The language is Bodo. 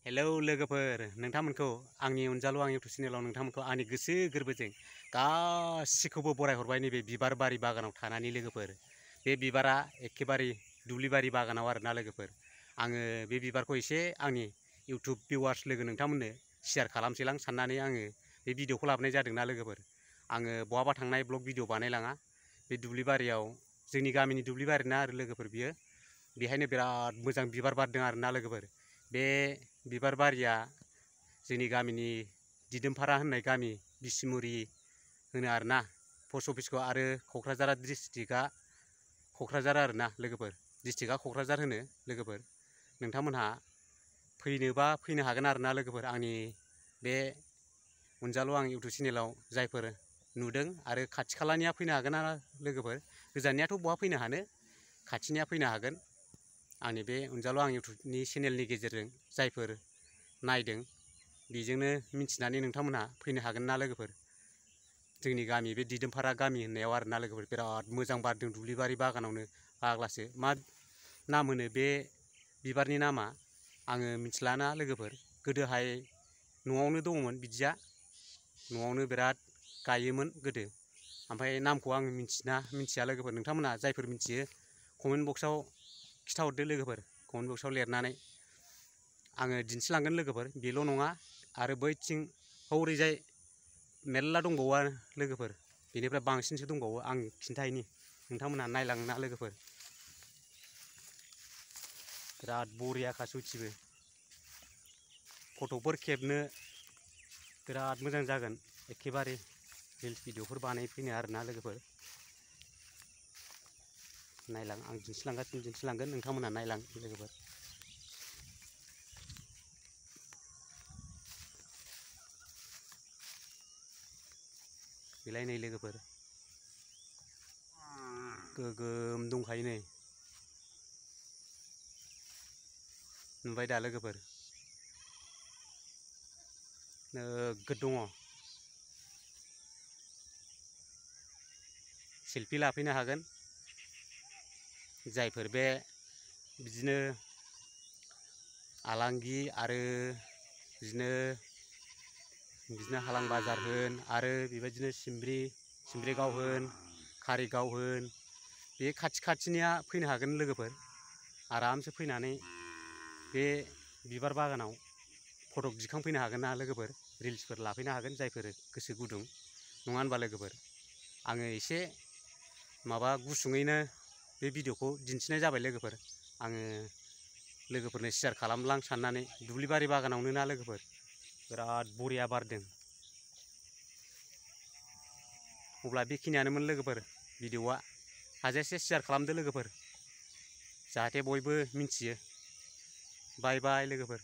हेलौ लोगोफोर, नोंथांमोनखौ आंनि अनजालु आं इउटुब चेनेलाव नोंथांमोनखौ आंनि गोसो गोरबोजों गासिखौबो बरायहरबाय। नैबे बिबार बारि बागानाव थानानै लोगोफोर, बे बिबारा एखेबारे दुब्लिबारि बागानाव आरोना लोगोफोर। आङो बे बिबारखौ एसे आंनि इउटुब भिउवार्स लोगो नोंथांमोननो शेयार खालामसैलां साननानै आङो बे भिडिअखौ लाबोनाय जादोंना लोगोफोर। आङो बहाबा थांनाय ब्लग भिडिअ बानायलाङा। बे दुब्लिबारियाव जोंनि गामिनि दुब्लिबारिना आरो लोगोफोर बियो, बेहायनो बिराद मोजां बिबार बारदों आरोना लोगोफोर। बे बिबार बारिया जोंनि गामिनि दिदोमपारा होननाय गामि, बिसमुरि होनो आरोना पस्ट अफिसखौ, आरो क'क्राझार डिस्ट्रिक्टआ क'क्राझार आरोना लोगोफोर, डिस्ट्रिक्टआ क'क्राझार होनो लोगोफोर। नोंथांमोनहा फैनोबा फैनो हागोन आरोना लोगोफोर। आंनि बे अनजालु आं इउटुब चेनेलाव जायफोर नुदों, आरो खाथि खालानिया फैनो हागोन ना लोगोफोर। गोजाननियाथ' बहा फैनो हानो, खाथिनिया फैनो हागोन। आंनि बे अनजालु आं इउटुबनि चेनेलनि गेजेरजों जायफोर नायदों, बेजोंनो मिथिनानै नोंथांमोनहा फैनो हागोन ना लोगोफोर। जोंनि गामि बे दिदोमपारा गामि होननायाव आरोना लोगोफोर, बिराद मोजां बारदों दुब्लिबारि बागानावनो। फाग्लासो मा नाम होनो बे बिबारनि नामा आङो मिथिलाना लोगोफोर। गोदोहाय न'आवनो दङमोन बिदिया, न'आवनो बिराद गायोमोन गोदो। ओमफ्राय नामखौ आं मिथिया लोगोफोर। नोंथांमोनहा जायफोर मिथियो कमेन्ट बक्सआव खिथाहरदो लोगोफोर, कमेन्ट बक्सआव लिरनानै। आङो दिन्थिलांगोन लोगोफोर, बेल' नङा, आरो बैथिं हौरैजाय मेरला दंबावो लोगोफोर, बेनिफ्राय बांसिनसो दंबावो। आं खिन्थाहैनि, नोंथांमोनहा नायलांना लोगोफोर। बिराद बरियाखा सयथिबो, फट'फोर खेबनो बिराद मोजां जागोन एखेबारे। रिल्स भिडिअफोर बानायफैनो आरोना लोगोफोर। नायलां, आं दिन्थिलांगोन, नोंथांमोनहा नायलां लोगोफोर। बेलाय नै लोगोफोर, गोगोम दंखायो नै, नुबाय दा लोगोफोर, नोगोद दङ। सेलफि लाफैनो हागोन जायफोर बे बिदिनो आलांगि, आरो बिदिनो हालां बाजार होन, आरो बेबायदिनो सिमब्रिगाव होन, कारिगाव होन, बे खाथि खाथिनिया फैनो हागोन लोगोफोर। आरामसे फैनानै बे बिबार बागानाव फट' दिखांफैनो हागोन ना लोगोफोर। रिल्सफोर लाफैनो हागोन जायफोर गोसो गुदुं, नङा होनबा लोगोफोर। आङो एसे माबा गुसुङैनो बे भिडिअखौ दिन्थिनाय जाबाय लोगोफोर। आङो लोगोफोरनो शेयार खालामलां साननानै। दुब्लिबारि बागानावनो ना लोगोफोर, बिराद बरिया बारदों। अब्ला बेखिनियानोमोन लोगोफोर भिडिअआ। हाजासे शेयार खालामदो लोगोफोर, जाहाथे बयबो मिन्थियो। बाय बाय लोगोफोर।